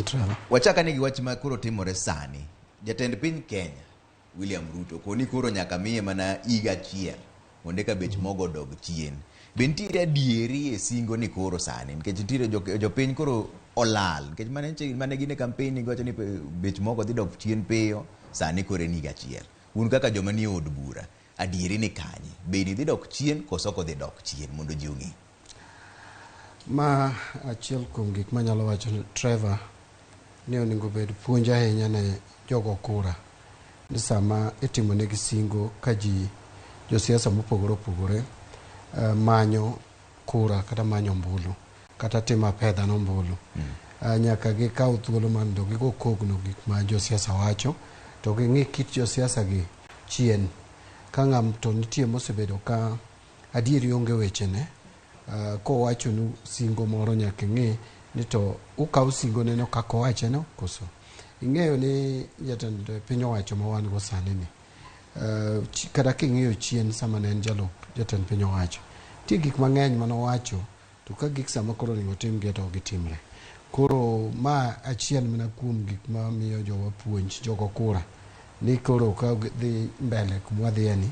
Kamano Trevor. Wachak ane gi wach ma koro timore sani. Jatend piny Kenya, William Ruto, koni koro nyaka miye mana higa achiel mondo eka bech mogo odog chien. Be nitiere adieri e singo ni koro sani nikech nitiere jopiny koro olal nikech mane gin e campaign giwacho ni bech mogo dhi dok chien piyo, sani koro en higa achiel. Un kaka joma nie od bura, adieri ni kanye? Be ni dhi dok chien koso ok odhi dok chien mondo ji ong'e? Ma achiel kuom gik manyalo wacho Trevor ni onego bed puonj ahinya ne jogo kura ni sama itimonegi singo ka ji josiasa mopogore opogore manyo kura kata manyo ombulu kata timo apedha nombulu nyaka gikaw thuolo mondo gigo kogno gik ma josiasa wacho to ging'i kit josiasa gi chien ka ng'ato nitie mosebedo ka adieri onge wechene kowachonu singo moro nyaka ing'i ni to ukaw singo neno kaka owache no koso ing'eyo ni jatend piny owacho ma wan go sani ni kata king'iyo chien sama ne en jalup jatend piny owacho nitie gik mang'eny manowacho to ka gik sama koro onego timgi to ok gitimre. Koro ma achiel mana kuom gik mamiyo jowa puonj jogo kura ni koro ka dhi mbele kuma wadhiye ni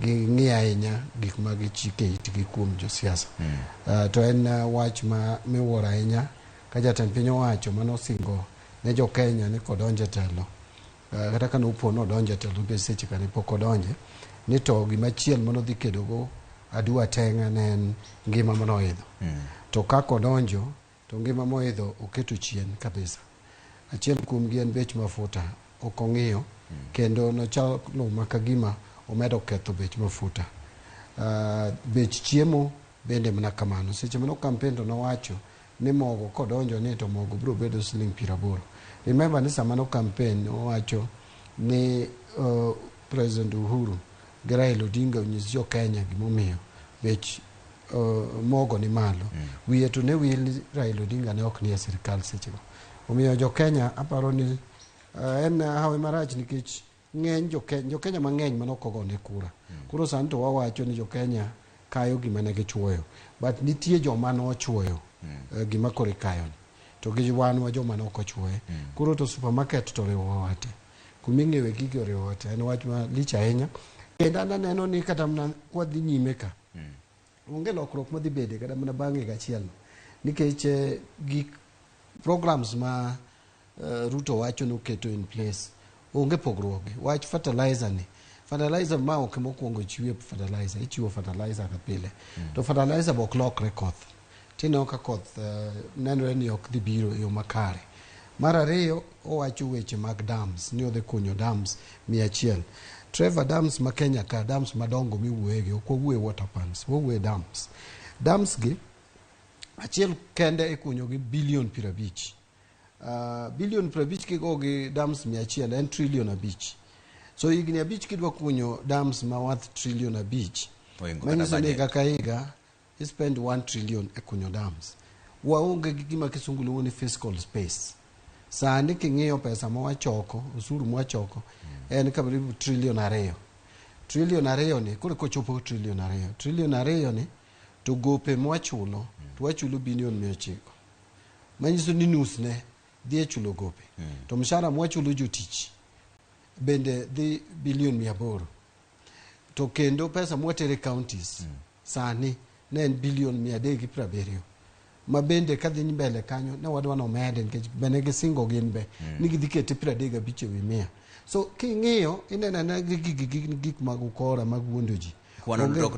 ging'i ahinya gik ma gichike itgi kuom josiasa. To en wach ma miwuoro ahinya ka jatend piny owacho manosingo ne jo Kenya ni kodonjo e telo kata ka nopo nodonjo e telo nikech seche ka ne pok odonje ni to gimachielo manodhi kedogo adua teng'a ne en ngima manoidho. To kaka odonjo to ngima moidho oketo chien kabisa. Achiel kuomgi en bech mafuta ok ong'iyo kendo nochalo ma kagima omedo ketho bech mafuta. Bech chiemo bende mana kamano. Seche mano campaign to nowacho ni mogo kodonjo ni to mogo biro bedo siling 80. Remember ni sama no campaign nowacho ni President Uhuru gi Raila Odinga onyis jo Kenya gimomiyo bech mogo ni malo. Wiye to ne wil ni Raila Odinga ne ok nie sirikal sechego. Omiyo jo Kenya aparo ni en hawi marach nikech ng'eny jo Kenya mang'eny mane ok ogone kura. Koro sani to wawacho ni jo Kenya kayo gima ne gichuoyo. But nitie joma nochuoyo gima koro ikayo ni. To gi wan wa joma ne ok ochuoye. Koro to supermarket to oriwowa te. Kuming'iewe gigi oriwowa te. En wach malich ahinya. Kendo an aneno ni kata mana kwadhi nyime ka, onge lokruok madhi bede kata mana bang' higa achiel no. Nikech gik programs ma Ruto wacho noketo in place onge pogruok gi wach fertilizer ni fertilizer ma ok mokwongo chiwe fertilizer ichiwo fertilizer ka pile to fertilizer be ok lokre koth tineno ka koth nenore ni ok dhi biro e yo makare. Mar ariyo owacho weche mag dams ni odhi kunyo dams 100. Trevor, dams ma Kenya ka dams madongo miwuoye gi ok wawuoye water pans wawuoye dams. Dams gi achiel kende ikunyo gi bilion 50. Bilion 50 kigo gi dams 100 en trillion 5. So higni 5 kidwa kunyo dams ma worth trillion 5 Ohingo kata manyiso ni budget. higa ka higa i spend 1 trillion e kunyo dams. Waonge gi gima kisungu luongo ni fiscal space. Sani king'iyo pesa ma wachoko, osuru mwachoko en karibu trillion 2. Trillion 2 ni koro kochopo trillion 2. Trillion 2 ni to gope mwachulo to wachulo bilion 900. Manyiso ni nus ne dhi e chulo gope. To mshahara mwachulo jotich bende dhi bilion 800. To kendo pesa mwatere counties sani ne en bilion 370. Ma bende kadhi mbele kanyo ne wadwa nomede nikech bende gisingo gin be ni gidhi kete 35 ewi 100. So king'iyo ineno anena gigi gin gik mag ukora mag wuondo ji. Kwano Onge ok